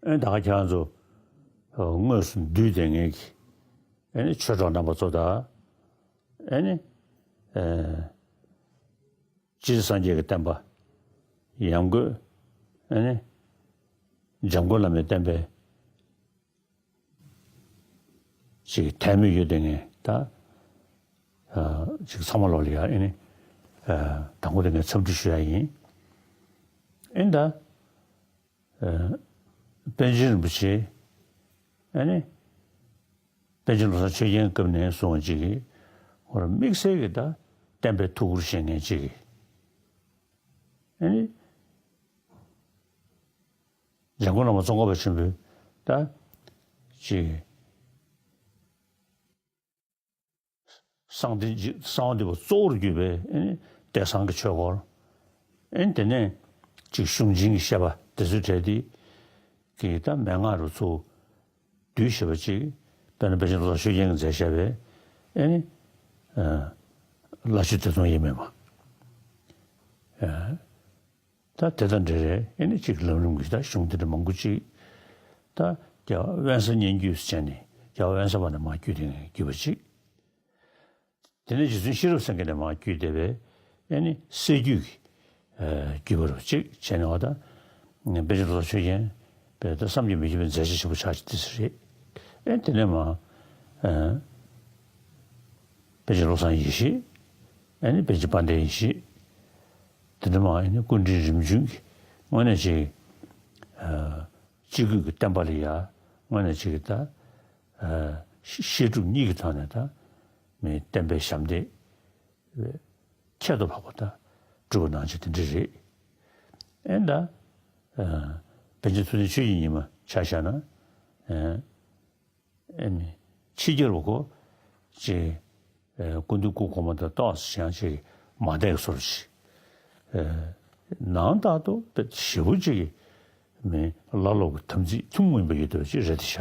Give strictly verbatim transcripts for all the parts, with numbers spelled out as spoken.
ཨེ་ད་ག་ཁྱེད་རང་ཚོ་དངོས་སུ་འདུས་བསྡད་མཁན་གྱི་ཨེ་ནི་ཆོས་གྲོགས་རྣམ་པ་ཚོ་དང་། ཨེ་ནི། སྤྱིར་སངས་རྒྱས་ཀྱི་བསྟན་པ་ཡང་སྒོས་ཨེ་ནི་འཇམ་མགོན་བླ་མའི་བསྟན་པའི་ཅིག་དད་མོས་ཡོད་དེ་ངས་ད་ཅིག་ཚང་མ་ལོག་ལ་ཡ་ཨེ་ནི་དང་པོ་དེ་ངས་འཚམས་འདྲི་ཞུ་ཡ་ཡིན། ཨེ་ད་པཎ་ཆེན་རིན་པོ་ཆེ་ཨེ་ནི། པཎ་ཆེན་བློ་བཟང་ཆོས་རྒྱན་སྐབས་ནས་བཟུང་ཅིག་གིས་ཧོར་དམིགས་བསལ་གྱི་ད་བསྟན་པའི་ཐུགས་ཁུར་བཞེས་མཁན་ཅིག་གིས་ཨེ་ནི་འཇམ་མགོན་བླ་མ་ཙོང་ཁ་པ་ཆེན་པོས་ད་ཅིག་གསང་བདེ་གསང་བ་འདུས་པ་གཙོ་བོར་གྱུར་པའི་ཨེ་ནི་བདེ་གསང་གི་ཆོས་སྐོར། ཨེ་ནི་དེ་ནས་ཅིག་གཞུང་ཆེན་གྱི་བཤད་པ་དེ་ཚོའི་གྲས་དེ་གི་ད་མན་ངག་རུ་ཚུགས། བསྡུས་ཞེས་པ་ཅིག་དཔེར་ན་པཎ་ཆེན་བློ་བཟང་ཆོས་རྒྱན་གྱིས་མཛད་བཞག་པའི་ཨེ་ནི། ལྷ་ཆོས་སྡེ་སྟོང་དབྱེར་མེད་མ། ད་དེ་དང་འབྲེལ་རེད་ཨེ་ནི་ཅིག་ལམ་རིམ་གྱི་ད་གཞུང་དེ་འདྲ་མང་པོ་ཅིག་ད་རྒྱལ་བ་དབེན་ས་སྙན་བརྒྱུད་ཟེར་བྱས་ནས་རྒྱལ་བ་དབེན་ས་པ་ནས་མར་བརྒྱུད་དེ་བརྒྱུད་པ་ཅིག་དེ་ནས་རྗེ་བཙུན་ཤེས་རབ་སེང་གེ་ནས་མར་བརྒྱུད་བསྡད་པའི་ཨེ་ནི་སྲད་བརྒྱུད་ཀྱི་བརྒྱུད་པ་རུ་གཅིག་བྱས་ནས་བ་ད་པཎ་ཆེན་བློ་བཟང་ཆོས་རྒྱན་པས་ད་བསམ་གྱིས་མི་ཁྱབ་པའི་མཛད་རྗེས་ཆེན་པོ་ཆགས་ཅིག་དེ་ཟེར་རེད། ཨེ་དེ་ནས་མར་པཎ་ཆེན་བློ་བཟང་ཡེ་ཤེས། ཨེ་ནི་པཎ་ཆེན་དཔལ་ལྡན་ཡེ་ཤེས། དེ་ནས་མར་ཨེ་ནི་སྐུ་ཕྲེང་རིམ་བྱོན་གྱི་དངོས་གནས་ཅིག་སྤྱི་སྒོས་ཀྱི་བསྟན་པ་ལ་ཡ་དངོས་གནས་ཅིག་ད་བཤད་སྒྲུབ་གཉིས་ཀྱི་ཐོག་ནས་ད་མི་བསྟན་པའི་ཞབས་འདེགས་ཁྱད་དུ་འཕགས་པ་ད་སྒྲུབ་པ་གནང་ཆེད་དེ་འདྲ་རེད། ཨེ་ད་པཎ་ཆེན་ཐུབ་བསྟན་ཆོས་ཀྱི་ཉི་མ་ཆ་བཞག་ན་ཨེ་ནི་ཕྱི་རྒྱལ་བ་གོ་ཅེས་སྐུ་མདུན་སྐུ་གོང་མ་དང་ཏོག་ཙམ་ཡང་ཅིག་མ་བསྡད་བཟོ་འདྲ་ཞིག་ནང་ལྟར་དུ་དཔེ་ཞེ་པོ་ཅིག་མི་བླ་སློབ་ཀྱི་དམ་ཚིག་ཐུན་མོང་མ་ཡིན་པ་ཡོད་བསྡད་པ་ཅིག་རེད་དེ་ཤག་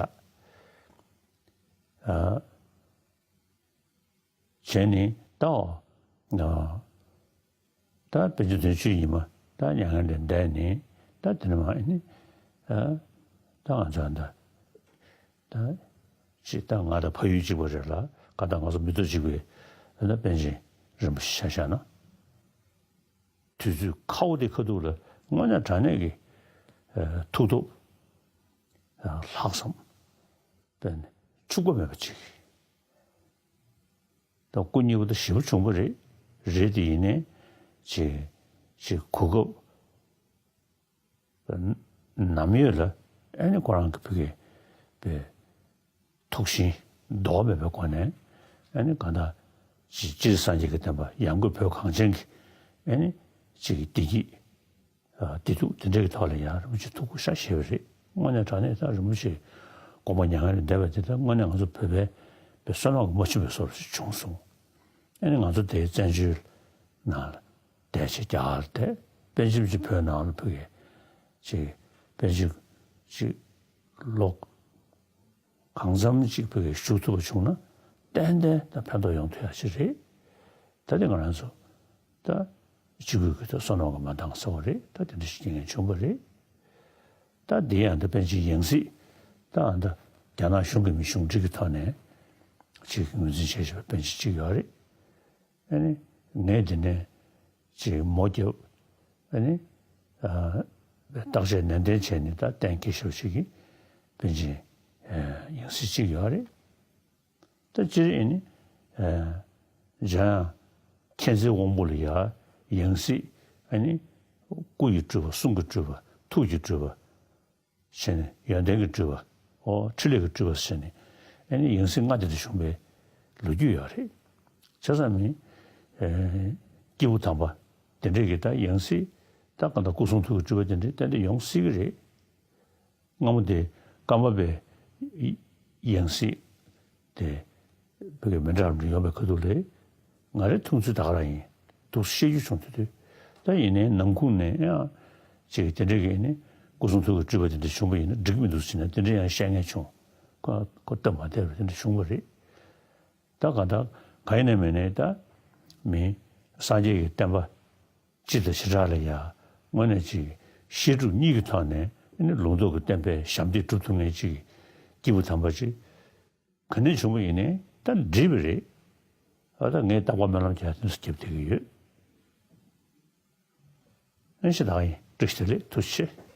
བྱས་ནས་ད་ད་པཎ་ཆེན་ཐུབ་བསྟན་ཆོས་ཀྱི་ཉི་མ་ད་མྱ་ངན་ལས་འདས་ནས་ད་དེ་ནས་མར་ཨེ་ནི་ད་ང་ཚོ་ད་ད་ཅིག་ད་ང་དང་ཕ་ཡུལ་གཅིག་པ་རེད་ལ་ག་ད་ང་ཚོ་མི་ཐོག་གཅིག་པའི་ད་པཎ་ཆེན་རིན་པོ་ཆེ་ཆ་བཞག་ན། དུས་ཚོད་ཁ་བོ་དེ་ཁ་ཐུག་ལ་དངོས་གནས་དྲང་གནས་ཀྱི་ཐུགས་སྟོབས་ལྷག་བསམ་དཔེ་འཕྱུག་པ་མེད་པ་ཅིག་ད་སྐུ་མཉེལ་བ་ད་ཞེ་པོ་བྱུང་བ་རེད། རེད་དེ་ཡིན་ནའི་ཅིག་ཅིག་གོ་སྐབས་ནམ་ཡོད་ལ་ཨ་ནི་ཁོ་རང་གི་བུ་གའི་པའི་ཐུགས་ཞེན་ལྡོག་མེད་པའི་སྒོ་ནས་ཨ་ནི་གང་ལྟར་སྤྱིར་སངས་རྒྱས་ཀྱི་བསྟན་པ་ཡང་སྒོས་བོད་གངས་ཅན་གྱི་ཨ་ནི་ཅིག་བདེ་སྐྱིད་བདེ་སྡུག་དེ་འདྲའི་ཐོག་ལ་ཡང་རིན་པོ་ཆེ་ཐུགས་ཁུར་ཤ་བཞེས་པ་རེད། དངོས་གནས་དྲང་གནས་ད་རིན་པོ་ཆེ་དགོངས་པ་མྱ་ངན་ལས་འདས་པ་དེ་ད་དངོས་གནས་ང་ཚོ་བོད་པའི་པའི་བསོད་ནམས་ཀྱི་རྨ་ཆུ་བའི་བཟོ་འདྲ་ཞིག་བྱུང་སོང་། ཨ་ནི་ང་ཚོ་དེའི་བཙན་བྱོལ་ནང་ལ་བསྡད་ཆེ་རྒྱ་གར་ལ་བསྡད་དཔེ་ཅིག་ཅིག་བོད་ནང་ལ་ཕ་གིའི་ཅིག་དཔེ་ཅིག་ཅིག་ལོ་གང་འཚམ་ཅིག་ཕ་གིའི་བཞུགས་ཐུབ་པ་བྱུང་ན་ཏན་ཏན་ད་ཕན་ཐོགས་ཡོང་ཐུབ་ཡ་ཅིག་རེད། ད་དེ་ང་རང་ཚོ་ད་སྤྱི་སྒོས་ཀྱི་ད་བསོད་ནམས་ཀྱི་མ་འདང་ས་བ་རེད། ད་དེ་འདྲ་ཞིག་རྐྱེན་ངན་བྱུང་བ་རེད། ད་དེ་ཡང་ད་པཎ་ཆེན་ཡང་སྲིད་ད་ཨ་ད་རྒྱ་ནག་གཞུང་གི་མི་གཞུང་འབྲེལ་གྱི་ཐོག་ནས་ཅིག་ངོས་འཛིན་བྱས་བཞག་པའི་པཎ་ཆེན་གཅིག་ཡོད་རེད། ཨ་ནི་ངས་འདི་ནས་ཅིག་མོ་རྒྱབ་ཨ་ནི་བརྟག་དཔྱད་ནན་ཏན་བྱས་ནས་ད་གཏན་འཁེལ་ཞབས་ཞུ་གི་པཎ་ཆེན་ཡང་སྲིད་གཅིག་ཡོད་རེད། ད་སྤྱིར་ཨ་ནི་འཇམ་དབྱངས་མཁྱེན་བརྩེའི་དབང་པོ་ལ་ཡ་ཡང་སྲིད་ཨ་ནི་སྐུ་ཡི་སྤྲུལ་པ་གསུང་གི་སྤྲུལ་པ་ཐུགས་ཀྱི་སྤྲུལ་པ། བྱས་ནས་ཡོན་ཏན་གྱི་སྤྲུལ་པ། ཨོ་འཕྲིན་ལས་ཀྱི་སྤྲུལ་པ་ཟེར་ནས་ཨ་ནི་ཡང་སྲིད་ལྔ་དེ་འདྲ་བྱུང་བའི་ལོ་རྒྱུས་ཡོད་རེད། བྱས་ཙང་མི་སྐྱེས་བུ་དམ་པ་དེ་འདྲས་ཀྱི་ད་ཡང་སྲིད་ད་གང་ལྟར་སྐུ་གསུང་ཐུགས་ཀྱི་སྤྲུལ་པ་དེ་འདྲས་ཏན་ཏན་ཡོང་སྲིད་ཀྱི་རེད། སྔ་མོ་དེ་ཀརྨ་པའི་ཡང་སྲིད་དེ་བོད་ཀྱི་མི་འདྲ་རམ་འདྲ་ཡོང་བའི་ཁ་ཐུག་ལས་ང་རའི་མཐོང་ཚུལ་ད་ག་རང་ཡིན། འདུག་སེ་བཤད་རྒྱུ་བྱུང་དུས་དུས་ད་ཡིན་ནའི་ནང་ཁུལ་ནས་ཡང་ཅིག་དེ་འདྲ་གི་ནི་སྐུ་གསུང་ཐུགས་ཀྱི་སྤྲུལ་པ་དེ་འདྲ་བྱུང་བ་ཡིན་ན་འགྲིག་མི་འདུག་ཟེར་ནས་དེ་འདྲ་ཡང་བཤད་མཁན་བྱུང་། ཁོ་ཁོ་སྟབས་མ་བདེ་བ་དེ་འདྲ་བྱུང་བ་རེད། ད་གང་ལྟར་གང་ཡིན་ནའི་མིན་ནའི་ད་མི་སངས་རྒྱས་ཀྱི་བསྟན་པ་སྤྱི་དང་བྱེ་བྲག་ལ་ཡ་དངོས་གནས་ཅིག་བཤད་སྒྲུབ་གཉིས་ཀྱི་ཐོག་ནས་ ཨ་ནི་ལུང་རྟོགས་ཀྱི་བསྟན་པའི་ཞབས་འདེགས་སྒྲུབ་ཐུབ་མཁན་ཅིག་གི་སྐྱེས་བུ་དམ་པ་ཅིག་ག་ནས་བྱུང་བ་ཡིན་ནའི་ད་འགྲིག་པ་རེད། ཨ་ད་ངས་རྟག་པར་སྨོན་ལམ་རྒྱག་དུས་སུ་རྒྱབ་བསྡད་ཀྱི་ཡོད། ཨ་ཞེ་དྲག་ཡིན། བཀྲ་ཤིས་བདེ་ལེགས། ཐུགས་རྗེ་ཆེ།